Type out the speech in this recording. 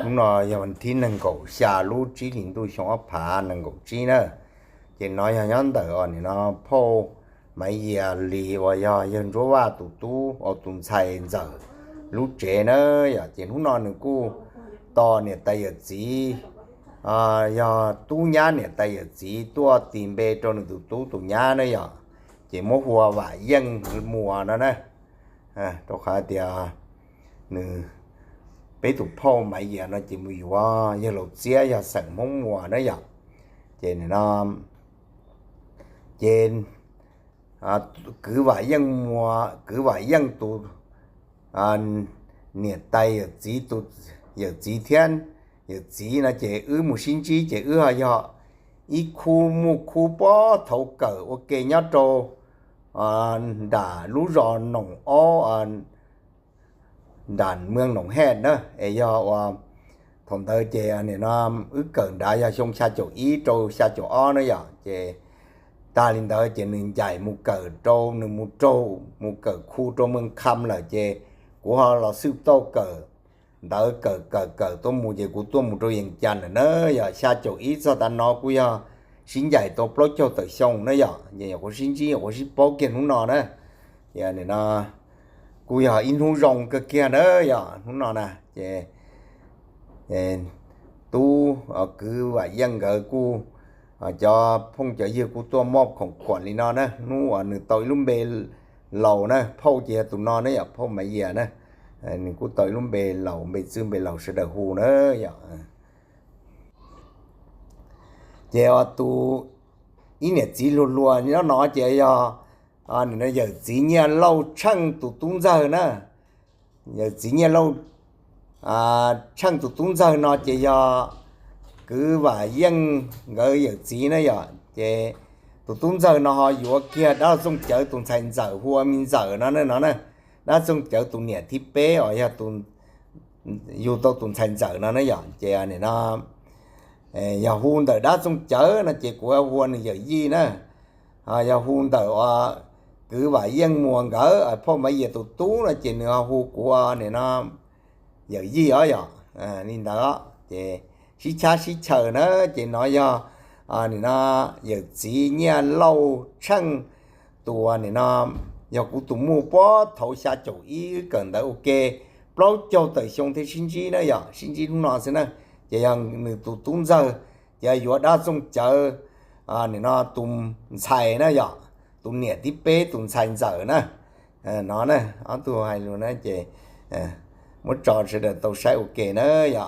Hnub no yog thib nees nkaum xya lub tsib hlis ntuj xyoo ob phav nees nkaum tsib na. Ces no yog nyob ntawm os nim no phauj Maiv Yias Lis uas yog yawg Ntsuab Vaj tus tub, tus ntxhais ntxawm lub tsev na yom. Ces hnub no nws kuj tos niam tais yawm txiv, yog tub nyab niam tais yawm txiv tuaj tis npe rau nws tus tub tus nyab na yom. Ces muab hu ua Vam Yeej Muas no na, rau qhov tias nws, peb tus phauj Maiv Yias no ces mus yuav yawg laus txiab yog xeem Hmoob Muas na yom. Ces nim no ces kwv Vam Yeej Muas, kwv Vam Yeej tus niam tais yawm txiv, tus yawm txiv thiab yawm txiv no ces wb mus sib ntsib ces wb ho yog ib khub muaj khub pob thaum kawm ua ke nyob rau nram lub zos Noom Aub, nram Mweej Noom Hej na, es yog ua thaum ntawd ces nim no wb kawm nrad yog xyoo xya caum ib rau xya caum ob na yom. Ces tag li ntawd ces nws ncaim mus kawm rau, nws mus raug mus kawm khu rau Mweej Kham lawm ces kuv ho los xwb tau kawm ntawd, kawm kawm kawm tuaj mus ces kuv tuaj mus rau Yees Cas lawm na yom. Xya caum ib txog tav no kuj yog sib ncaim tau plaub caug tawm xyoo na yom. Ces nyuam qhuav sib ntsib nyuam qhuav sib paub kiag hnub no na. Ces nim no kuj yog ib hnub zoo kawg kiag na yom, hnub no na. Ces tub kwv Vam Yeej nkawd kuj, cov phooj cov ywg kuj tuaj muab khoom khuam li no na, hnub uas nws tau ib lub npe laus na, phauj ces yog tus no ne yom, phauj Maiv Yias na. Nws kuj tau ib lub npe laus, npe txwj npe laus sawv daws hu na yom. Ces tus ib niam txiv hluas hluas nyob no ces yog nim no yawm txiv Nyiaj Lauj Tsheej tus tub ntxawg na. Yawm txiv Nyiaj Lauj Tsheej tus tub ntxawg no ces yog kwv Vam Yeej nkawd yawm txiv na yom. Ces tus tub ntxawg no ho yuav kiag dab laug Txooj Cawv tus ntxhais ntxawm hu ua Me Ntxawm no no na. Dab laug Txooj Cawv tus niam thib peb os, yog tus yug tau tus ntxhais ntxawm no na yom. Ces nim no yog hu ntawm dab laug Txooj Cawv no ces kuv hu ua nws yawm yij na. Yog hu ntawm kwv Vam Yeej Muas nkawd phauj Maiv Yias tus tub no ces nws ho hu kuv ua nim no yawm yij os yom. Li ntawd ces sib chab sib chaws na. Ces no yog nim no yawm txiv Nyiaj Lauj Tsheej tus nim no yog kuv tus muam pob thaum xya caum ib wb kawm ntawv ua ke plaub caug tawm xyoo thiaj sib ntsib na yom, sib ntsib hnub no xwb na. Ces yog nws tus tub ntxawg, ces yuav dab laug Txooj Cawv nim no tus ntxhais na yom, tus niam thib peb tus ntxhais ntxawm na. No na, ob tug hais lus na ces muab tso sawv daws tau saib ua ke na yom.